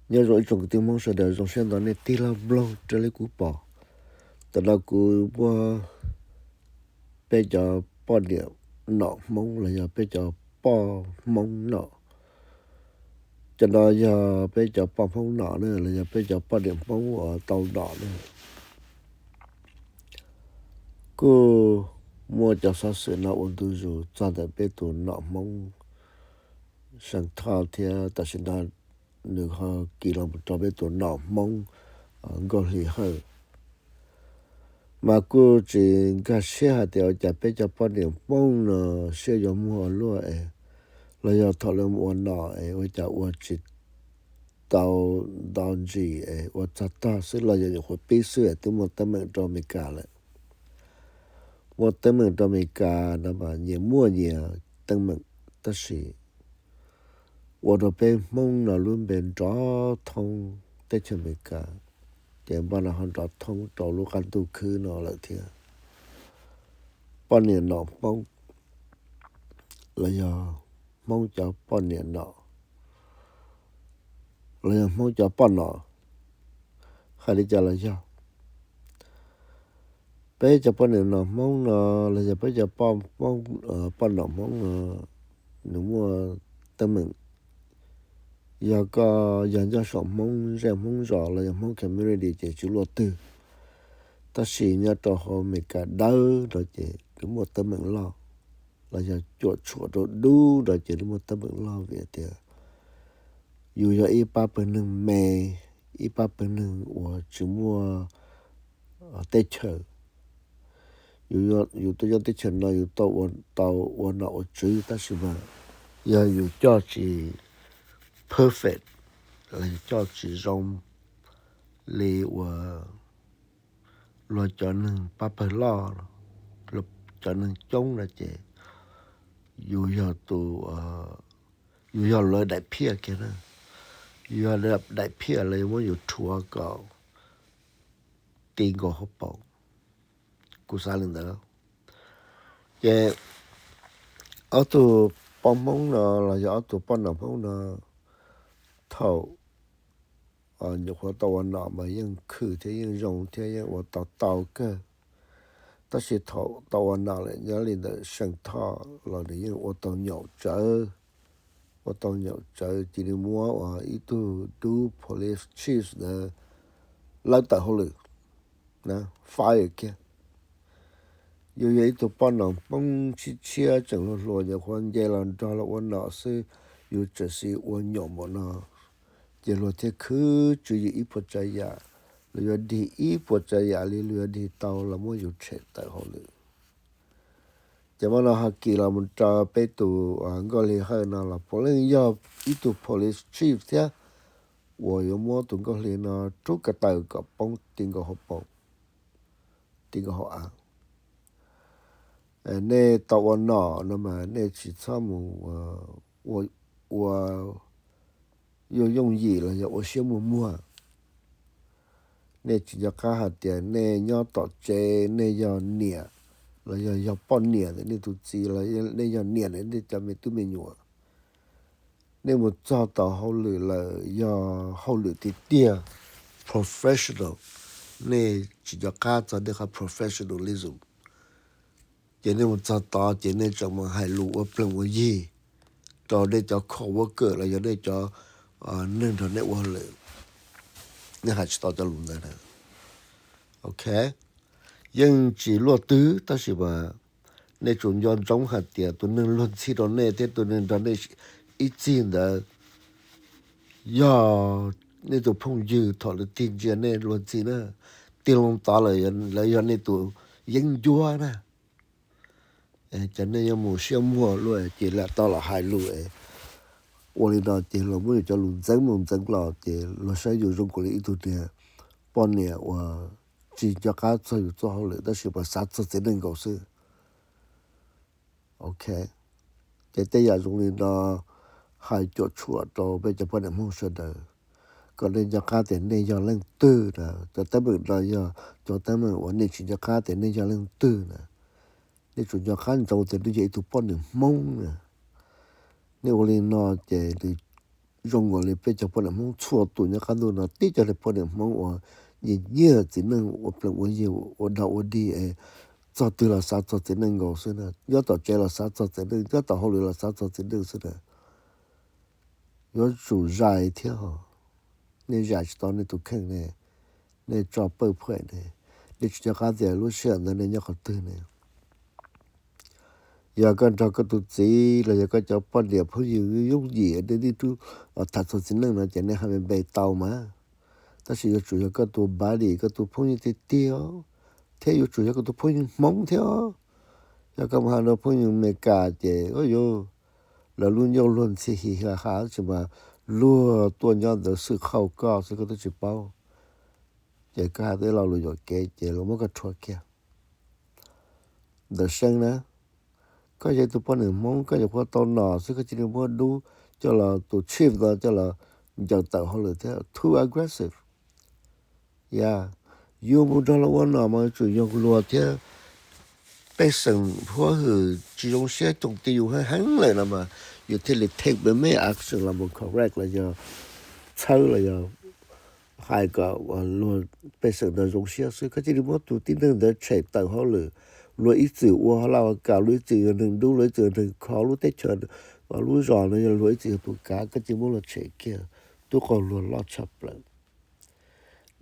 Nyob zoo ib tsoom kwv tij Hmoob sawv daws, zoo siab ntau nej tig los mloog raws li kuv pom. Tam no kuv muaj peb cov poj niam nom Hmoob los yog peb cov poj Hmoob nom. Cov no yog peb cov poj Hmoob nom ne los yog peb cov poj niam Hmoob uas tau nom ne. Kuj muaj cov xov xwm no ua ntu zus txog ntawm peb tus nom Hmoob Seev Thoj thiab tam sim no nws ho kis los mus rau peb tus nom Hmoob Nkauj Hli Hawj. Mas kuj tsis nkag siab hais tias ua cas peb cov poj niam Hmoob no siab yuav muag ua luaj es los yog thaum lawv mus ua nom es ua cas ua tsis tau nto ntsis es ua txog tog xwb los yog nyuam qhuav pib xwb es twb muaj teeb meem rau Amelikas lawm. Muaj teeb meem rau Amelikas no mas nyias muaj nyias teeb meem, tab sis ua rau peb Hmoob no lub npe nrov thoob teb chaws Amelikas, ces npaj no ho nrov thoob rau lub qab ntuj khwb no lawm thiab. Poj niam nom Hmoob los yog Hmoob cov poj niam nom los yog Hmoob cov poj nom, hais li cas los yog peb cov poj niam nom Hmoob no los yog peb cov poj nom Hmoob no, nws muaj teeb meem. Yog koj yog nyob saum Hmoob zej Hmoob zos los yog Hmoob community ces tsis luaj twg, tab sis nyob rau hauv Amelikas dawb no ces nws muaj teeb meem loj, los yog cuam tshuam rau dub no ces nws muaj teeb meem loj vim tias yus yog ib pab pawg neeg me, ib pab pawg neeg uas tsis muaj teb chaws. Yus tuaj nyob teb chaws no yus tau ua nom ua tswv tab sis mas yog yus coj tsis perfect, yus coj tsis zoo li uas luag cov neeg pab pawg loj, cov neeg coob no ces yus yog tus, yus yog lawv daim phiaj kiag na. Yus yog daim phiaj, lawv yuav muab yus rhuav kom ti nkaus hauv paus. Kuv xav li ntawd. Ces ob tug poj Hmoob no los yog ob tug poj nom Hmoob no, thaum nyuam qhuav tau ua nom mas yeej khwm thiab yeej zoo thiab yeej ua tau tau kawg. Tab sis thaum tau ua nom lawm nyob li ntawm Seev Thoj los nws yeej ua tau nyaum tsawv, ua tau nyaum tsawv ces nws muab ua ib tug dub police chief ntawd lawv tawm hauj lwm, fire kiag. Yus yog ib tug poj nom Hmoob tshiab tshiab tseem hluas hluas nyuam qhuav nce los nrog luag ua nom xwb, yus tseem sim ua nyaum npaum no, ces luag thiaj khwv tswv yus ib puas tsav yam, luag yuav dig ib puas tsav yam li luag yuav dig tau los muab yus tshem tawm hauj lwm. Ces mas no ho kis los mus rau peb tus Nkauj Hli Hawj no los puav leej yog ib tug police chief thiab uas yuav muab tus Nkauj Hli no rub ko taw kom poob ti nkaus hauv paus, ti nkaus hauv av. Nej tau ua nom no mas nej tsis txhob mus ua yooj yooj yim los yog ua siab muag muag. Nej tsis nco qab hais tias nej nyob tom tsev nej yog niam los yog yog poj niam ntawm nej tus txiv los nej yog niam ntawm nej cov me tub me nyuam. Nej mus txog tau hauj lwm lawm yog hauj lwm tiag tiag, professional, nej tsis nco qab txog nej qhov professionalism. Ces nej mus txog tod ces nej tseem mus hais lus ua plees ua yig rau nej cov coworker los yog nej cov neeg nrog nej ua hauj lwm. Nej hais tsis tau cov lus ntawd na. Ok, yeej tsis luaj twg tab sis mas nej tsum nco ntsoov hais tias tus neeg luag ntxhi rau nej thiab tus neeg nrog nej ib txig ntawd yog nej tus phooj ywg thaum lawv tig ntsia nej luag ntxhi na, tig loo tod lawm lawv yog nej tus yeeb ncuab na. Ces nej yuav mus siab muag luaj ces lam tau los hais lus ua li no ces los muab yus cov lus ntxeev mus ntxeev los ces luag saib yus zoo nkaus li ib tug niag poj niam uas tsis nco qab txog yus txoj hauj lwm tab sis mas xav txog txiv neej nkaus xwb. Ok, ces tej yam zoo li no hais cuam tshuam rau peb cov poj niam Hmoob sawv daws kom nej nco qab tias nej yog leej twg na. Cov teeb meem no yog cov teeb meem uas nej tsis nco qab tias nej yog leej twg na. Nej tsum nco qab ntsoov tias nej yog ib tug poj niam Hmoob na. Nej ua li no ces nws zoo nkaus li peb cov poj niam Hmoob txhua tus nyob qab ntuj no, tib cov niag poj niam Hmoob uas nyiag nyiag txiv neej ua plees ua yi ua dog ua dig es txog twg los xav txog txiv neej nkaus xwb na, nyob tom tsev los xav txog txiv neej, nyob tom hauj lwm los xav txog txiv neej xwb na. Yuav tsum zais thiab os. Nej zais tsis tau nej tus kheej ne, nej tso pawj phuam ne, nej tsis nco qab tias lub sij hawm ntawd nej nyob qhov twg ne. Yog koj nrog koj tus txiv los yog koj cov poj niam phooj ywg yooj yim nej niaj hnub tham txog txiv neej no ces nej ho npe npe tau mas. Tab sis yuav tsum yog koj tus buddy, koj tus phooj ywg tiag tiag os, thiab yuav tsum yog koj tus phooj ywg Hmoob thiab os. Yog koj mus hais rau phooj ywg Amelikas ces yuav, lawv lub ncauj luag ntxhi hi ha ha tsis mas luag tuaj nyob ntawd xwb, qhauj koj xwb koj twb tsis paub. Ces koj hais tej lo lus yuam kev ces luag muab koj rhuav kiag. Ntawm Seeb na, koj yog tus poj niam Hmoob, koj nyuam qhuav tau nom xwb koj cia li muab dub coj los, tus chief no coj los ncaws tawm hauj lwm thiab, too aggressive. Yog yus mus nrog luag ua nom mas yuav tsum yog luag thiab pej xeem huab hwm tsis zoo siab coob tiag yus heev heev lawm no mas yus thiaj li take the main action los mus correct los yog txhawb los yog hais kom luag pej xeem ntawd zoo siab xwb. Koj cia li muab tus tib neeg ntawd tshem tawm hauj lwm, luag ib txwm ua laj ua kam, luag ib txwm yog neeg dub, luag ib txwm yog neeg kho lub teb chaws, lub zos no yog luag ib txwm yog tus kav, koj cia li muab luag tshem kiag, twb qaug luag loj tshaj plaws.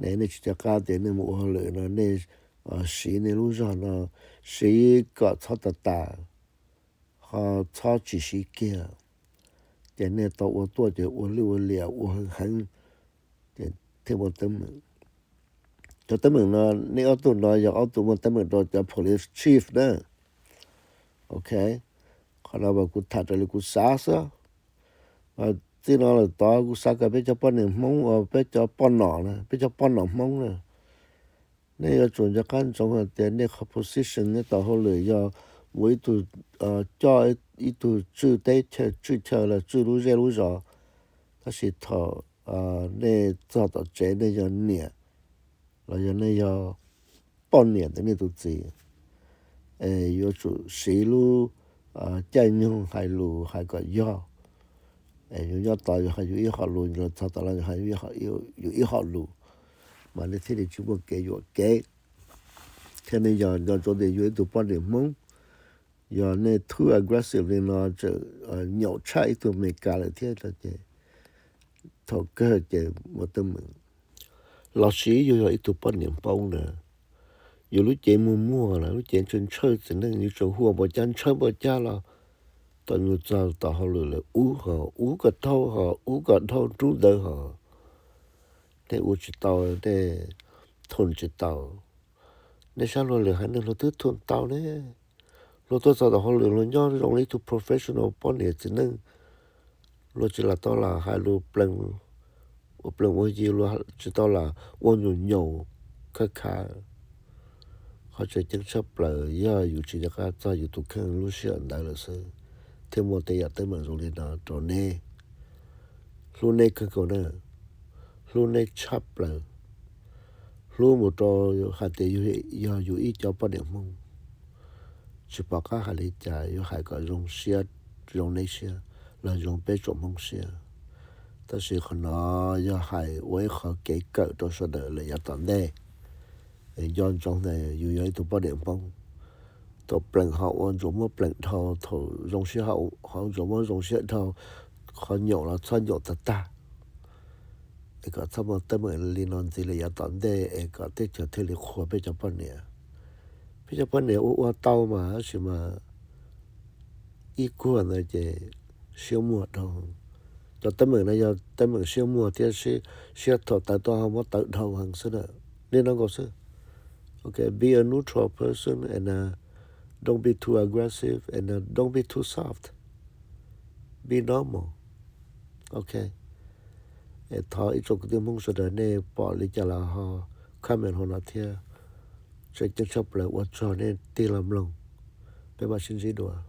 Nej tsis nco qab tias nej mus ua hauj lwm no nej siv nej lub zog no, siv kom txhob tas tas, ho txhob tsis siv kiag. Ces nej tau ua tuaj ces ua lwj ua liam ua heev heev, ces thiaj muaj teeb meem. Cov teeb meem no, nej ob tug no yog ob tug muaj teeb meem rau cov police chief na. Ok, qhov no mas kuv tham raws li kuv xav xwb. Txij no lawm tod kuv xav kom peb cov poj niam Hmoob uas peb cov poj nom na, peb cov poj nom Hmoob na, nej yuav tsum nco qab ntsoov hais tias nej qhov position nej tau hauj lwm yog ua ib tug, coj ib tug tswj teb chaws, tswj chaw los tswj lub zej lub zos, tab sis thaum nej txog tom tsev nej yog niam los yog nej yog poj niam ntawm nej tus txiv, es yuav tsum siv lub caij nyoog hais lus hais kom yog. Es yus nyob tod yus hais yus ib hom lus, los txog tom no yus hais yus ib hom lus, mas nej thiaj li tsis muaj kev yuam kev. Thiab nej yog nco ntsoov tias yus ib tug poj niam Hmoob, yog nej too aggressive li no tseem nyaum tshaj ib tug Amelikas lawm thiab no ces thaum kawg ces muaj teeb meem. Los sis yus yog ib tug poj niam Hmoob na, yus lub cev muag muag lawm, lub cev ntshaw ntshaw txiv neej, yus tseem hu ua npaum cas ntshaw npaum cas los tom yus txog tom hauj lwm lawm ub ho ub kom dhau ho ub kom dhau nrub ntawd ho. Nej ua tsis tau, nej thum tsis tau. Nej saib luag lwm haiv neeg luag twb thum tau ne. Luag tuaj txog tom hauj lwm luag nyob zoo li ib tug professional poj niam txiv neej, luag tsis lam tau lam hais lus plees, ua plees ua yi, luag tsis tau lam ua nyuam nyaum khav khav. Qhov tseem ceeb tshaj plaws yog yus tsis nco qab txog yus tus kheej lub sij hawm ntawd lawm xwb, thiaj muaj tej yam teeb meem zoo li no rau nej. Hlub nej kawg nkaus na, hlub nej tshaj plaws, hlub mus rau hais tias yog yus ib cov poj niam Hmoob, tsis pom qab hais li cas yuav hais kom zoo siab, zoo nej siab, los zoo peb tsoom Hmoob siab. Tab sis qhov no yog hais ua ib qho kev kawm rau sawv daws lawm yav tom ntej. Nco ntsoov tias yus yog ib tug poj niam Hmoob, thaum plees ho ua ntsuas muab plees dhau, thaum zoo siab ho ua ntsuas muab zoo siab dhau, qhov nyaum los txhob nyaum tag tag, es kom txhob muaj teeb meem li no ntxiv lawm yav tom ntej es kom teb chaws thiaj li qhuas peb cov poj niam. Peb cov poj niam ua ua tau mas, tab sis mas ib kuag ntawd ces siab muag dhau. Cov teeb meem no yog teeb meem siab muag thiab siab thaum tawv tuaj ho muab tawv dhau heev xwb na. Li no nkaus xwb. Ok, be a neutral person and uh, don't be too aggressive and uh, don't be too soft. Be normal. Ok. Es thov ib tsoom kwv tij Hmoob sawv daws nej pom li cas los ho comment hauv no thiab. Tseem ceeb tshaj plaws ua tsaug nej tig los mloog. Peb mam sib ntsib dua.